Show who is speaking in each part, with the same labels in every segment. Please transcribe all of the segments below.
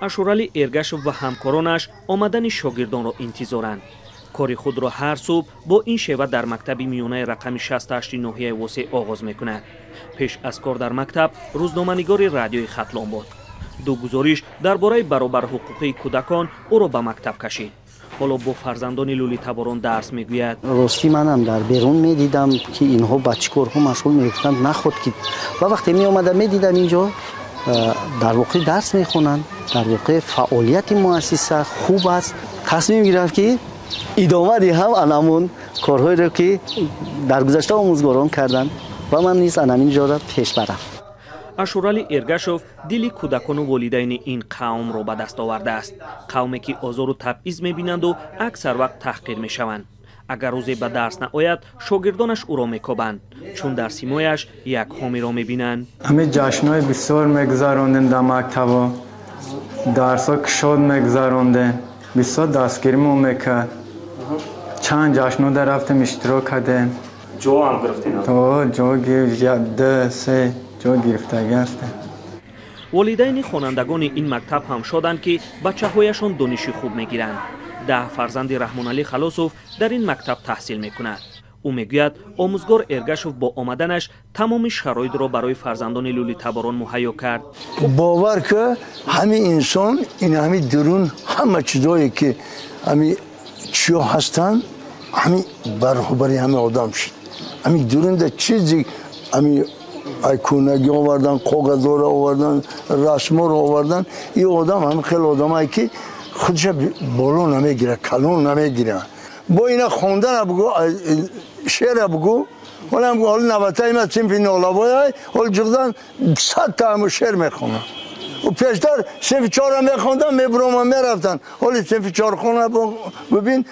Speaker 1: Ашуралӣ Эргашев ва ҳамкоронаш омадани шогирдонро интизоранд. Кори худро ҳар субҳ бо ин шева дар мактаби миёнаи рақами 68 ноҳияи Восеъ оғоз мекунад. Пеш аз кор дар мактаб рӯзноманигори радиои Хатлон буд. Ду гузориш дар бораи баробарҳуқуқии кӯдакон ӯро ба мактаб кашид. Ҳоло бо фарзандони лӯлитаборон дарс мегӯяд.
Speaker 2: Ростӣ манам дар берун медидам, ки инҳо ба чӣ корҳо машғул мегуфтанд, наход ки. Ва вақте меомада медидам, инҷо дар воқеъ дарс мехонанд, дар воқеъ фаъолияти муассиса хуб аст. Тасмим гирифт, ки идома диҳам анамун корҳоеро, ки дар гузашта омӯзгорон карданд, ва ман низ анамин ҷоро пеш барам.
Speaker 1: Ашуралӣ Эргашов дили кӯдакону волидайни ин қавмро ба даст овардааст, қавме ки озору табъиз мебинанду аксар вақт таҳқир мешаванд. Агар рӯзе ба дарс наояд, шогирдонаш ӯро мекобанд, чун дар симояш як ҳомиро мебинанд.
Speaker 3: Ҳамин ҷашнҳои бисёр мегузарондем дар мактабо, дарсҳо кушод мегузарондем, бисёр дастгиримон мекард. Чанд ҷашнҳода рафтем, иштирок кардем.
Speaker 1: Ҷоам гирифтем?
Speaker 3: Ҷо ду се ҷо гирифтагӣ ҳастем.
Speaker 1: Волидайни хонандагони ин мактаб ҳам шоданд, ки бачаҳояшон дониши хуб мегиранд. 10 фарзанди Раҳмоналӣ Халосов дар ин мактаб таҳсил мекунад. Ӯ мегӯяд, омӯзгор Эргашов бо омаданаш тамоми шароитро барои фарзандони лӯлитаборон муҳайё кард.
Speaker 4: Бовар ки, ҳамин инсон ин ҳамин дурун ҳама чизое ки ҳамин чиё ҳастанд, ҳамин баробари ҳамин одам шуд. Ҳамин дурунда чизи ҳамин айкунагӣ овардан, коғазоро овардан, расморо овардан. Ин одам ҳамин хеле одамае, ки худша боло намегирад, калон намегирад. Бо ина хондана бугӯ, шеъра бугӯ, ҳолам ҳоли наватаи ма синфи нолавояй, ҳол ҷуғдан 100 та ҳаму шеър мехонам. Ӯ пештар синфи чорра мехондам, мебуромам, мерафтан. Ҳоли синфи чорхона бибин.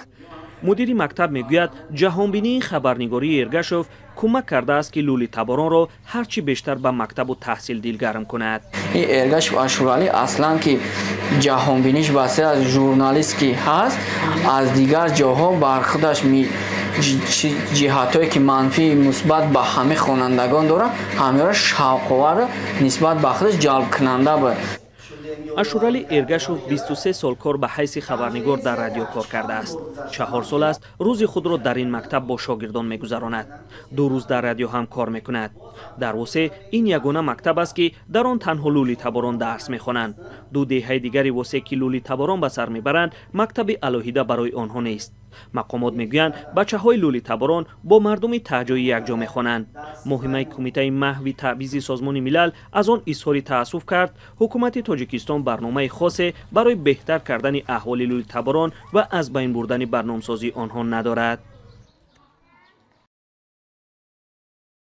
Speaker 1: Мудири мактаб мегӯяд, ҷаҳонбинии хабарнигории Эргашов кӯмак кардааст, ки лӯлитаборонро ҳарчи бештар ба мактабу таҳсил дилгарм кунад.
Speaker 5: Ин Эргашев Ашуралӣ аслан ки ҷаҳонбиниш васеъ аз журналист ки ҳаст, аз дигар ҷоҳо бар худаш ҷиҳатҳое ки манфӣ, мусбат ба ҳамаи хонандагон дорад, ҳамаро шавқовар, нисбат ба худаш ҷалбкунанда буд.
Speaker 1: Ашуралӣ Эргашов 23 сол кор ба ҳайси хабарнигор дар радио кор кардааст. 4 сол аст, рӯзи худро дар ин мактаб бо шогирдон мегузаронад. 2 рӯз дар радио ҳам кор мекунад. Дар Восеъ ин ягона мактаб аст, ки дар он танҳо лӯлитаборон дарс мехонанд. Ду деҳаи дигари Восеъ, ки лӯлитаборон ба сар мебаранд, мактаби алоҳида барои онҳо нест. Мақомот мегӯянд, бачаҳои лӯлитаборон бо мардуми таҳҷоӣ якҷо мехонанд. Моҳи май Кумитаи маҳви таъбизи Созмони Милал аз он изҳори таассуф кард. Ҳукумати Тоҷикистон барномаи хосе барои беҳтар кардани аҳволи лӯлитаборон ва аз байн бурдани барномсозии онҳо надорад.